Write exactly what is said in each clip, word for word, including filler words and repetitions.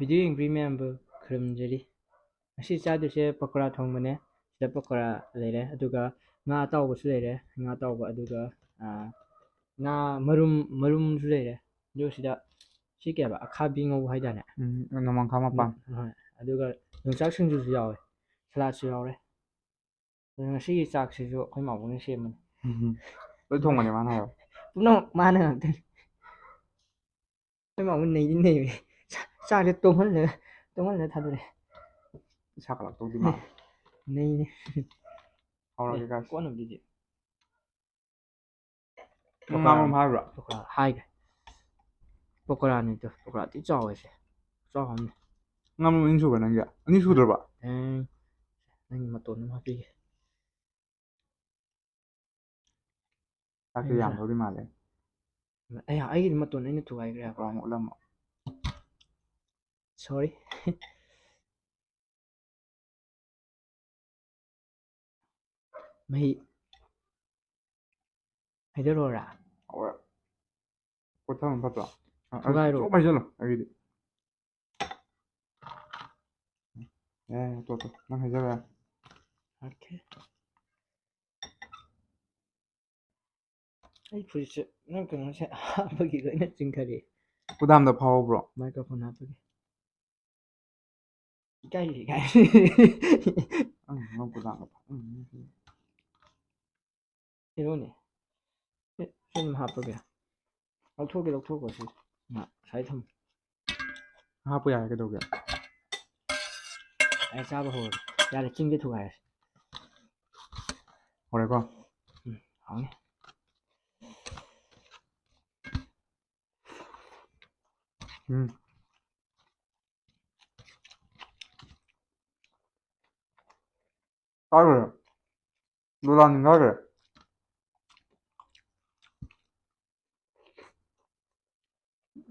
Video ꯌꯦꯡꯕꯤ ꯃꯌꯥꯝꯕꯨ ꯈꯨꯔꯨꯝꯖꯔꯤ꯫ ꯉꯁꯤ ꯆꯥꯗꯣꯏꯁꯦ ꯄꯀꯣꯔꯥ ꯊꯣꯡꯕꯅꯦ꯫ ꯁꯤꯗ ꯄꯀꯣꯔꯥ ꯂꯩꯔꯦ, ꯑꯗꯨꯒ ꯉꯥ ꯑꯇꯥꯎꯕꯁꯨ ꯂꯩꯔꯦ, ꯉꯥ ꯑꯇꯥꯎꯕ, ꯑꯗꯨꯒ, ꯑꯥ, ꯉꯥ ꯃꯔꯨꯝ, ꯃꯔꯨꯝꯁꯨ ꯂꯩꯔꯦ꯫ ꯑꯗꯨꯒ ꯁꯤꯗ ꯁꯤ ꯀꯩ ꯍꯥꯏꯕ? ꯑꯈꯥꯕꯤ ꯉꯧꯕ ꯍꯥꯏꯇꯥꯔꯦ꯫ ꯎꯝ, ꯅꯣꯡꯃꯪꯈꯥ ꯃꯄꯥꯟ꯫ ꯎꯝ, ꯍꯣꯏ꯫ ꯑꯗꯨꯒ ꯌꯣꯡꯆꯥꯛ ꯁꯤꯡꯖꯨꯁꯨ ꯌꯥꯎꯋꯦ, ꯁꯂꯥꯠꯁꯨ ꯌꯥꯎꯔꯦ꯫ ꯑꯗꯣ ꯉꯁꯤꯒꯤ ꯆꯥꯛꯁꯤꯁꯨ ꯑꯩꯈꯣꯏ ꯃꯥꯕꯣꯛꯅ ꯁꯦꯝꯕꯅꯤ꯫ ꯎꯝ꯫ ꯂꯣꯏ ꯊꯣꯡꯕꯅꯦ ꯃꯥꯅ ꯍꯥꯏꯕ꯫ ꯄꯨꯝꯅꯃꯛ ꯃꯥꯅ ꯉꯥꯛꯇꯅꯤ꯫ ꯑꯩꯈꯣꯏ ꯃꯥꯕꯣꯛ ꯅꯩꯗꯤ ꯅꯩꯕꯅꯤ꯫ ꯆꯥ-, ꯆꯥꯛꯁꯦ ꯇꯣꯡꯍꯜꯂꯒ, ꯇꯣꯡꯍꯜꯂꯒ ꯊꯥꯗꯣꯔꯛꯑꯦ꯫ ꯁꯥꯒꯠꯂꯛꯇꯧꯗꯤ ꯃꯥꯜꯂꯦ꯫ ꯅꯩꯅꯦ꯫ ꯍꯧꯔꯒꯦ, ꯑꯦ, guys꯫ ꯀꯣꯟꯅꯕꯨꯗꯤ꯫ ꯅꯪ ꯉꯥ ꯃꯔꯨꯝ ꯍꯥꯏꯕ꯭ꯔꯣ? ꯄꯀꯣꯔꯥ ꯍꯥꯏꯒꯦ꯫ ꯄꯀꯣꯔꯥꯅꯤꯗꯣ, ꯄꯀꯣꯔꯥ ꯊꯤ ꯆꯥꯎꯋꯦ ꯁꯦ꯫ ꯆꯥꯎ ꯍꯥꯏꯅꯤ꯫ ꯉꯥ ꯃꯔꯨꯝ ꯑꯅꯤ ꯁꯨꯕ꯭ꯔꯥ ꯅꯪꯒꯤ? ꯑꯅꯤ ꯁꯨꯗ꯭ꯔꯕ? ꯑꯦ, ꯅꯪꯒꯤ ꯃꯇꯣꯟ ꯑꯃ ꯍꯥꯞꯄꯤꯒꯦ꯫ ꯆꯥꯛꯇꯤ ꯑꯩ ꯌꯥꯝꯗꯧꯗꯤ ꯃꯥꯜꯂꯦ꯫ ꯑꯩ, ꯑꯩꯒꯤꯗꯤ ꯃꯇꯣꯟ ꯑꯩꯅ ꯊꯨꯒꯥꯏꯈ꯭ꯔꯦ ꯍꯥꯏꯕ꯫ ꯄꯀꯣꯔꯥ ꯑꯃꯨꯛ ꯎꯠꯂꯝꯃꯣ꯫ Sorry꯫ ꯃꯍꯤ ꯍꯩꯗꯔꯛꯑꯣꯔꯥ? ꯍꯣꯏ꯫ ꯀꯣꯠꯊꯕꯅ ꯐꯠꯇ꯭ꯔꯣ? ꯑ, ꯑ, ꯊꯨꯒꯥꯏꯔꯣ꯫ ꯆꯣꯞ ꯍꯩꯖꯜꯂꯣ, ꯑꯩꯒꯤꯗꯤ꯫ ꯌꯥꯏ, ꯌꯥꯏ, ꯇꯣꯛ, ꯇꯣꯛ꯫ ꯅꯪ ꯍꯩꯖꯔꯣ, ꯌꯥꯔꯦ꯫ Okay꯫ ꯑꯩ ꯐꯨꯔꯤꯠꯁꯦ ꯅꯪ ꯀꯩꯅꯣꯁꯦ ꯍꯥꯞꯄꯒꯤ ꯂꯣꯏꯅ ꯆꯤꯡꯊꯔꯦ꯫ ꯀꯨꯗꯥꯝꯗ ꯐꯥꯎꯕ꯭ꯔꯣ? Microphone ꯍꯥꯞꯄꯒꯤ꯫ ꯏꯀꯥꯏꯔꯤ, ꯏꯀꯥꯏꯔꯤ꯫ ꯑꯪ, ꯅꯪ ꯀꯨꯗꯥꯝꯗ ꯐꯥꯎ-, ꯎꯝ, ꯎꯝ, ꯎꯝ꯫ ꯍꯦꯔꯣꯅꯦ꯫ ꯁꯤ, ꯁꯤ ꯑꯗꯨꯝ ꯍꯥꯞꯄꯒꯦ꯫ ꯂꯧꯊꯣꯛꯀꯦ, ꯂꯧꯊꯣꯛꯈꯣ ꯁꯤ꯫ ꯉꯥ, ꯁꯥꯏ ꯊꯝꯃꯨ꯫ ꯍꯥꯞꯄ ꯌꯥꯔꯦ, ꯀꯩꯗꯧꯒꯦ? ꯑꯩ ꯆꯥꯕ ꯍꯧꯔꯒꯦ꯫ ꯌꯥꯔꯦ, ꯆꯤꯡꯗꯤ ꯊꯨꯒꯥꯏꯔꯁꯤ꯫ ꯍꯧꯔꯦꯀꯣ? ꯎꯝ, ꯍꯥꯎꯅꯤ꯫ ꯎꯝ꯫ ꯀꯥꯏ ꯂꯩꯔꯦ? ꯗꯣꯂꯥꯟ ꯀꯥꯏ ꯂꯩꯔꯦ?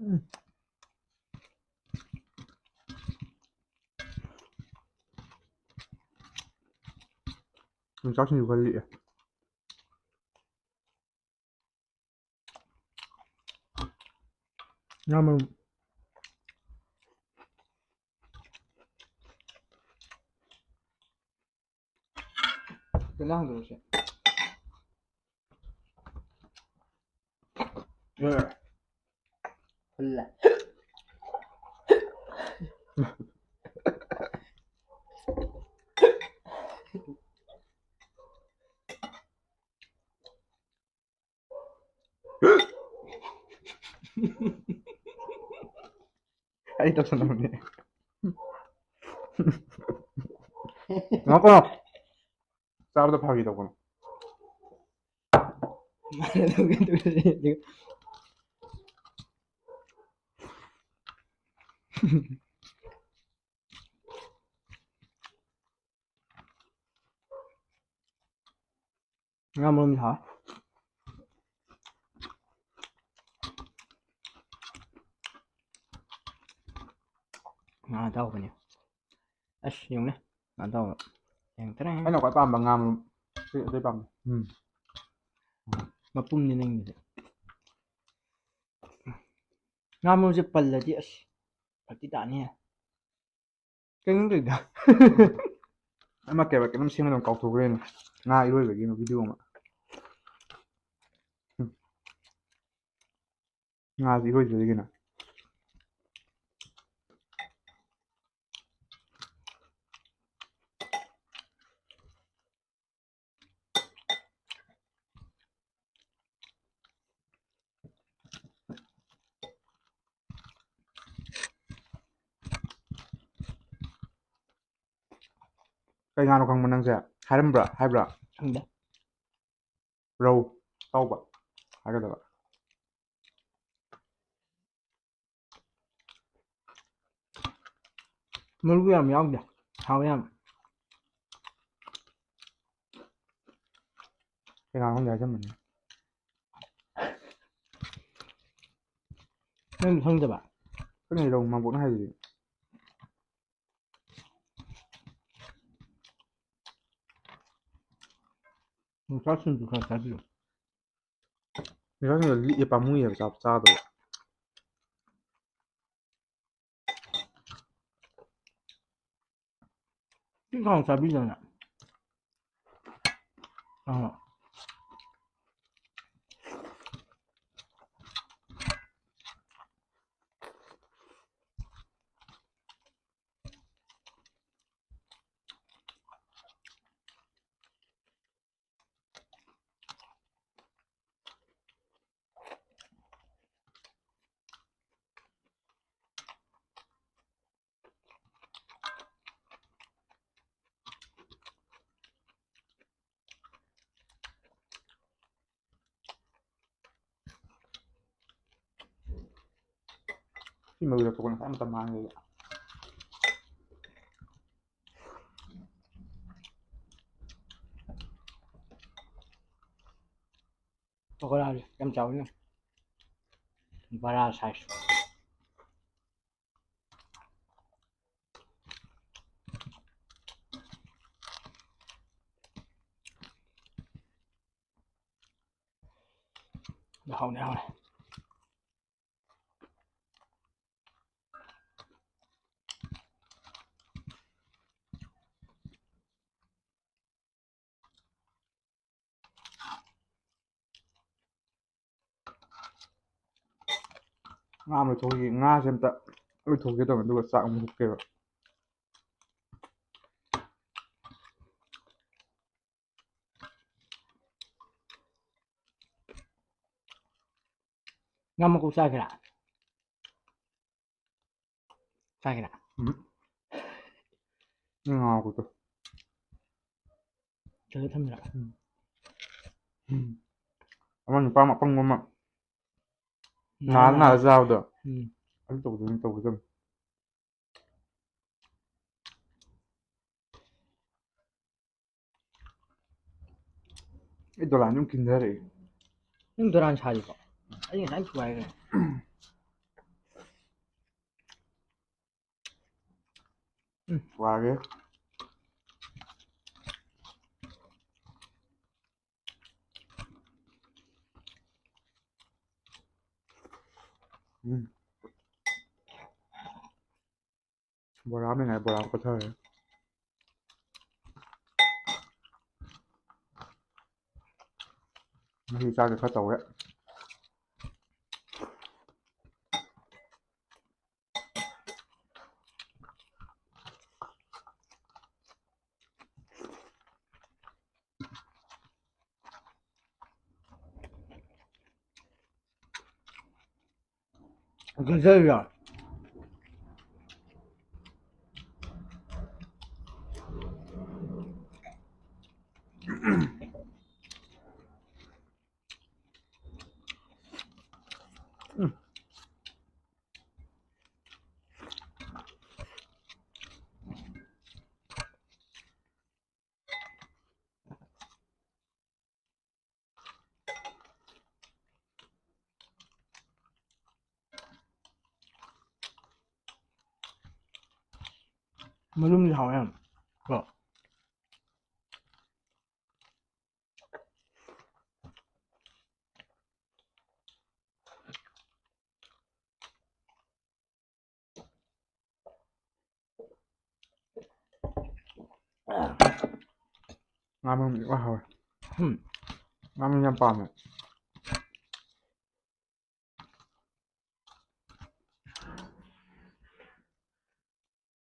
ꯎꯝ꯫ ꯌꯣꯡꯆꯥꯛꯁꯤꯡꯁꯨ ꯈꯔ ꯂꯤꯛꯑꯦ꯫ ꯉꯥ ꯃꯔꯨꯝ꯫ ꯀꯩꯅꯣ ꯍꯪꯗꯣꯏꯁꯦ꯫ ꯐꯨꯜꯂꯦ꯫ ꯑꯩ ꯇꯧꯁꯟꯅꯕꯅꯦ꯫ ꯉꯥꯏꯈꯣ꯫ ꯆꯥꯕꯗ ꯐꯥꯒꯤ ꯇꯧꯒꯅꯨ꯫ ꯃꯥꯅ ꯇꯧꯒꯦ ꯇꯧꯔꯤꯁꯦ꯫ ꯉꯥ ꯃꯔꯨꯝ ꯍꯥꯎꯋꯦ꯫ ꯉꯥ ꯑꯇꯥꯎꯕꯅꯦ꯫ ꯑꯁ, ꯌꯦꯡꯉꯨꯅꯦ꯫ ꯉꯥ ꯑꯇꯥꯎꯕ꯫ ꯌꯦꯡ ꯇꯔꯦ꯫ ꯑꯩꯅ ꯈ꯭ꯋꯥꯏ ꯄꯥꯝꯕ ꯉꯥ ꯃꯔꯨꯝ꯫ ꯁꯤ ꯑꯇꯩ ꯄꯥꯝꯗꯦ꯫ ꯎꯝ꯫ ꯃꯄꯨꯝꯅꯤ ꯅꯪꯒꯤꯁꯦ꯫ ꯉꯥ ꯃꯔꯨꯝꯁꯦ ꯄꯜꯂꯗꯤ ꯑꯁ ꯐꯔꯛꯇꯤ ꯇꯥꯅꯤꯍꯦ꯫ ꯀꯩꯅꯣ ꯇꯧꯔꯤꯗ꯫ ꯑꯃ ꯀꯩꯕ ꯀꯩꯅꯣꯝ ꯁꯦꯝꯒꯗꯕ ꯀꯥꯎꯊꯣꯛꯈ꯭ꯔꯦꯅꯦ꯫ ꯉꯥ ꯏꯔꯣꯏꯕꯒꯤ video ꯑꯃ꯫ ꯎꯝ꯫ ꯉꯥꯁꯦ ꯏꯔꯣꯏꯗꯣꯏꯔꯤ ꯀꯩꯅꯣ꯫ ꯀꯩ ꯉꯥꯅꯣ ꯈꯪꯕ ꯅꯪꯁꯦ? ꯍꯥꯏꯔꯝꯕ꯭ꯔꯥ? ꯍꯥꯏꯕ꯭ꯔꯥ? ꯈꯪꯗꯦ꯫ ꯔꯧ ꯑꯇꯥꯎꯕ ꯍꯥꯏꯒꯗꯕ꯫ ꯃꯔꯨ ꯌꯥꯝ ꯌꯥꯎꯗꯦ꯫ ꯍꯥꯎꯋꯦ ꯌꯥꯝ꯫ ꯀꯩ ꯉꯥꯅꯣ ꯈꯪꯗꯦ ꯍꯥꯏꯖꯟꯕꯅꯦ꯫ ꯅꯪꯗꯤ ꯈꯪꯗꯕ? ꯈꯪꯉꯦ, ꯔꯧ ꯃꯥꯡꯄꯣꯛꯅ ꯍꯥꯏꯗꯨꯗꯤ꯫ ꯌꯣꯡꯆꯥꯛ ꯁꯤꯡꯖꯨ ꯈꯔ ꯆꯥꯕꯤꯌꯨ꯫ ꯌꯣꯡꯆꯥꯛ ꯁꯤꯡꯖꯨ ꯂꯤꯛꯑꯦ, ꯄꯥꯝꯃꯨꯏꯌꯦꯕ ꯆꯥ-, ꯆꯥꯗꯧꯕ꯫ ꯁꯤ ꯈꯔ ꯆꯥꯕꯤꯗꯅ꯫ ꯑꯥ꯫ ꯁꯤ ꯃꯔꯨꯗ ꯊꯣꯛꯄ ꯉꯁꯥꯏ ꯃꯇꯝ ꯃꯥꯡꯉꯦꯕ꯫ ꯄꯀꯣꯔꯥꯁꯦ ꯌꯥꯝ ꯆꯥꯎꯋꯤꯅꯦ꯫ ꯕꯔꯥ size꯫ ꯍꯥꯎꯅꯦ, ꯍꯥꯎꯅꯦ꯫ ꯉꯥ ꯑꯃ ꯂꯣꯏꯊꯣꯛꯈꯤꯒꯦ꯫ ꯉꯥꯁꯦ ꯑꯝꯇ ꯂꯣꯏꯊꯣꯛꯀꯦ ꯇꯧꯕꯅꯦ, ꯑꯗꯨꯒ ꯆꯥꯛ ꯑꯃꯨꯛ ꯍꯨꯞꯀꯦꯕ꯫ ꯉꯥ ꯃꯀꯣꯛ ꯆꯥꯒꯦꯔꯥ? ꯆꯥꯒꯦꯔꯥ? ꯎꯝ꯫ ꯎꯝ, ꯉꯥ ꯃꯀꯣꯛꯇꯣ꯫ ꯆꯠꯂ ꯊꯝꯃꯤꯔꯥ? ꯎꯝ꯫ ꯎꯝ꯫ ꯑꯃ ꯅꯨꯄꯥ ꯑꯃ ꯑꯄꯪꯕ ꯑꯃ ꯅꯥꯔ ꯅꯥꯔ ꯅꯥꯔ ꯆꯥꯕꯗꯣ꯫ ꯎꯝ꯫ ꯑꯗꯨ ꯇꯧꯗꯣꯏꯅꯤ, ꯇꯧꯒꯗꯕꯅꯤ꯫ ꯑꯩ ꯗꯣꯂꯥꯟ ꯑꯗꯨꯝ ꯀꯤꯟꯊꯔꯛꯑꯦ꯫ ꯅꯪ ꯗꯣꯂꯥꯟ ꯁꯥꯔꯤꯕꯣ? ꯑꯩ ꯉꯁꯥꯏ ꯊꯨꯒꯥꯏꯈ꯭ꯔꯦ꯫ ꯎꯝ, ꯊꯨꯒꯥꯏꯈ꯭ꯔꯦ꯫ ꯎꯝ꯫ ꯕꯣꯔꯥ ꯑꯃ ꯂꯩꯉꯥꯏ, ꯕꯣꯔꯥ ꯑꯃ ꯀꯣꯊꯔꯦ꯫ ꯃꯍꯤ ꯆꯥꯒꯦ ꯈꯔ ꯇꯧꯔꯦ꯫ ꯒꯖꯔ꯫ ꯃꯔꯨꯝꯗꯤ ꯍꯥꯎꯋꯦ ꯌꯥꯝ꯫ ꯀꯣ꯫ ꯉꯥ ꯃꯔꯨꯝꯗꯤ ꯏꯍꯥꯎ ꯍꯥꯎꯋꯦ꯫ ꯎꯝ꯫ ꯉꯥ ꯃꯔꯨꯝ ꯌꯥꯝ ꯄꯥꯝꯃꯦ꯫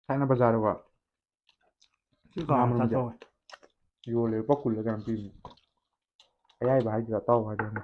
ꯊꯥꯏꯅ ꯕꯖꯥꯔꯗꯀꯣ ꯁꯤ ꯉꯥ ꯀꯥꯡꯍꯧ ꯃꯔꯨꯝꯁꯦ ꯆꯥꯊꯣꯛꯑꯦ꯫ ꯌꯣꯜꯂꯦ, ꯂꯨꯄꯥ ꯀꯨꯟꯂ ꯀꯌꯥꯅꯣ ꯄꯤꯕꯅꯦ꯫ ꯑꯌꯥꯏꯕ ꯍꯥꯏꯗꯣꯏꯔꯥ, ꯑꯇꯥꯎꯕ ꯍꯥꯏꯗꯣꯏꯔꯥ?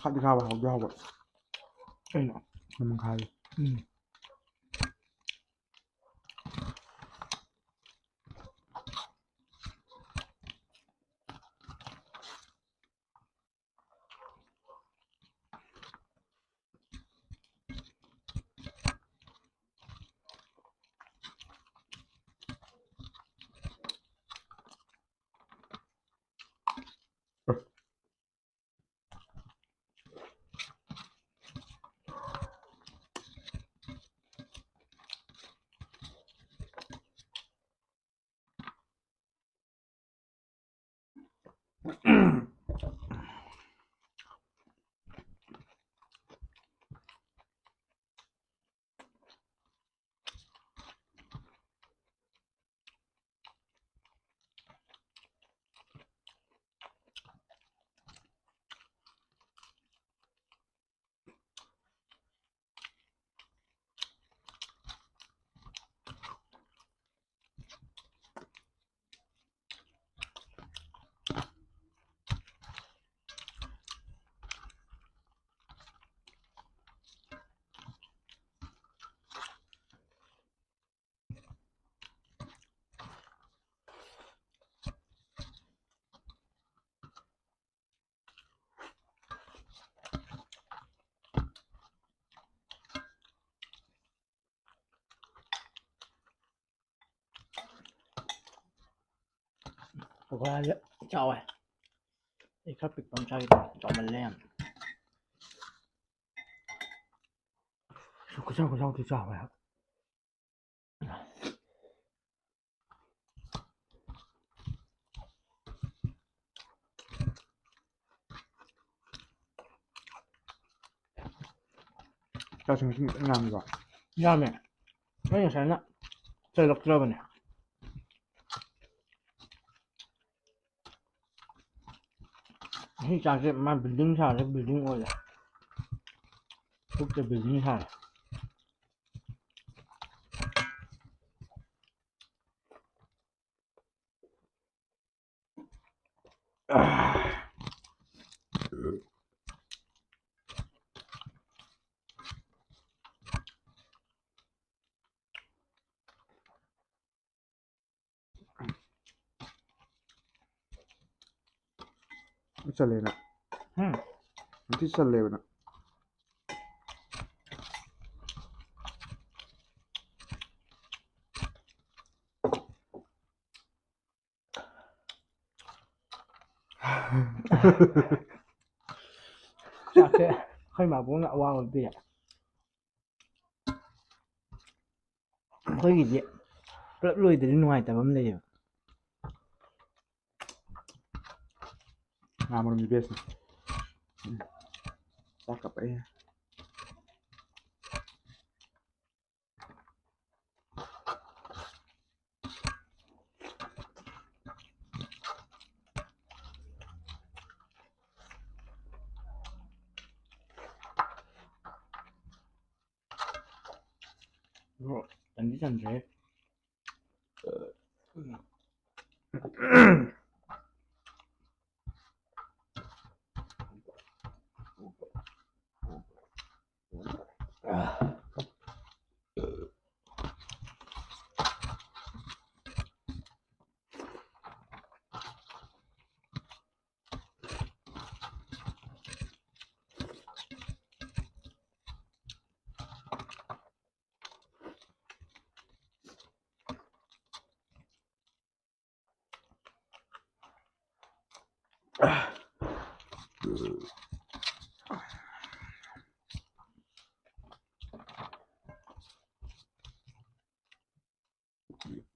ꯈꯥꯗꯤ ꯈꯥꯕ, ꯍꯥꯎꯗꯤ ꯍꯥꯎꯕ꯫ ꯀꯩꯅꯣ? ꯂꯦꯃꯟ ꯈꯥꯏ꯫ ꯎꯝ꯫ ꯄꯀꯣꯔꯥꯁꯦ ꯆꯥꯎꯋꯦ꯫ ꯑꯩ ꯈꯔ ꯄꯤꯛꯄ ꯑꯃ ꯆꯥꯒꯦ ꯇꯧꯕ, ꯆꯥꯎꯃꯜꯂꯦ ꯌꯥꯝ꯫ ꯈꯨꯆꯥꯎ ꯈꯨꯆꯥꯎꯗꯤ ꯆꯥꯎꯋꯦ ꯍꯥꯏꯕ꯫ ꯆꯥꯛꯁꯤꯡ ꯉꯁꯤ ꯈꯤꯇꯪ ꯌꯥꯝꯃꯤꯀꯣ? ꯌꯥꯝꯃꯦ꯫ ꯑꯩ ꯉꯁꯥꯏꯅ ꯆꯜꯂꯛꯇ꯭ꯔꯕꯅꯦ꯫ ꯉꯁꯤ ꯆꯥꯛꯁꯦ ꯃꯥ building ꯁꯥꯔꯦ, building ꯑꯣꯜꯂꯦ꯫ ꯄꯨꯛꯇ building ꯁꯥꯔꯦ꯫ ꯆꯜꯂꯦꯅ꯫ ꯎꯝ꯫ ꯌꯥꯝ ꯊꯤ ꯆꯜꯂꯦꯕ ꯅꯪ꯫ ꯆꯥꯛꯁꯦ ꯑꯩꯈꯣꯏ ꯃꯥꯕꯣꯛꯅ ꯑꯋꯥꯕ ꯄꯤꯔꯦ꯫ ꯑꯩꯈꯣꯏꯒꯤꯗꯤ ꯄꯨꯂꯞ ꯂꯣꯏꯗ꯭ꯔꯗꯤ ꯅꯨꯡꯉꯥꯏꯇꯕ ꯑꯃ ꯂꯩꯌꯦꯕ꯫ ꯉꯥ ꯃꯔꯨꯝꯗꯤ ꯕꯦꯁꯅꯤ꯫ ꯎꯝ꯫ ꯆꯥꯛ ꯀꯞꯄꯛꯑꯦ꯫ ꯆꯟꯗꯤ ꯆꯟꯗ꯭ꯔꯦ꯫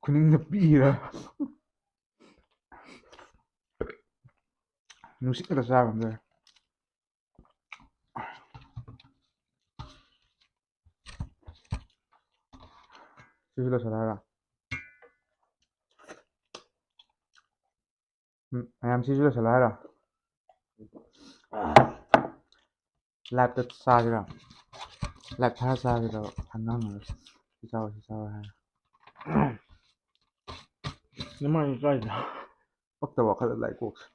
ꯈꯨꯅꯤꯡꯗ ꯄꯤꯔ꯫ ꯅꯨꯡꯁꯤꯠ ꯈꯛꯇ ꯆꯥꯕ ꯑꯃ ꯂꯩꯔꯦ꯫ ꯁꯤꯁꯨ ꯂꯣꯏꯁꯤꯜꯂꯣ ꯍꯥꯏꯔꯣ? ꯎꯝ, ꯃꯌꯥꯝ ꯁꯤꯁꯨ ꯂꯣꯏꯁꯤꯜꯂꯣ ꯍꯥꯏꯔꯣ? ꯂꯥꯏꯞꯇ ꯆꯥꯁꯤꯔꯣ? ꯂꯥꯏꯞ ꯊꯥꯔ ꯆꯥꯁꯤꯔꯣ? ꯑꯉꯥꯡ ꯑꯣꯏꯔꯁꯨ ꯁꯤ ꯆꯥꯎ, ꯁꯤ ꯆꯥꯎ ꯍꯥꯏꯔ꯫ ꯅꯃꯥꯏ ꯀꯥꯏꯗ? ꯄꯛꯇꯕ ꯋꯥꯈꯜꯗ ꯂꯥꯛꯏ ꯀꯣꯛꯁꯦ꯫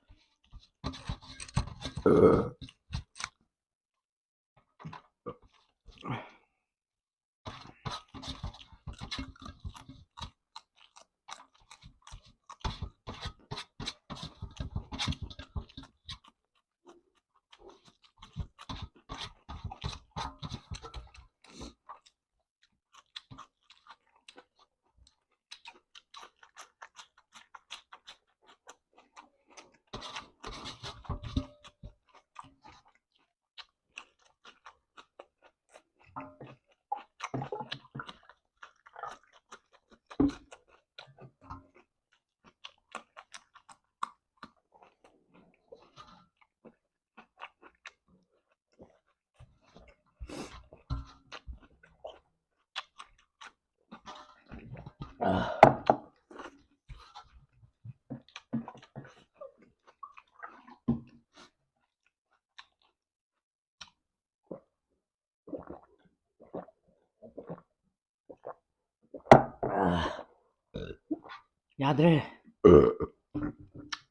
ꯌꯥꯗ꯭ꯔꯦ꯫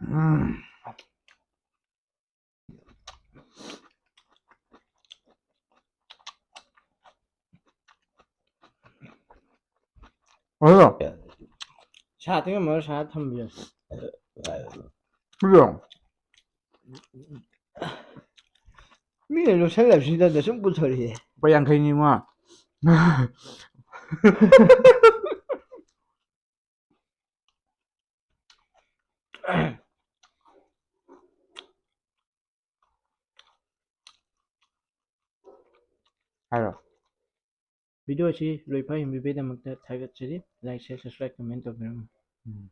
ꯎꯝ꯫ ꯑꯗꯣ ꯁꯥ ꯇꯤꯡꯉꯝꯃꯒ ꯁꯥ ꯊꯝꯕꯤꯌꯣ꯫ ꯁꯤꯗꯣ ꯃꯤꯅ ꯂꯣꯠꯁꯜꯂꯕꯁꯤꯗ ꯁꯨꯝ ꯄꯨꯊꯣꯔꯛꯑꯦ꯫ ꯂꯨꯄꯥ ꯌꯥꯡꯈꯩꯅꯤ ꯏꯃꯥ꯫ ꯍꯥꯏꯔꯣ꯫ Video ꯑꯁꯤ ꯂꯣꯏꯐꯥꯎ ꯌꯦꯡꯕꯤꯕꯒꯤꯗꯃꯛꯇ ꯊꯥꯒꯠꯆꯔꯤ꯫ Like, share, subscribe, comment ꯇꯧꯕꯤꯔꯝꯃꯨ꯫ ꯎꯝ꯫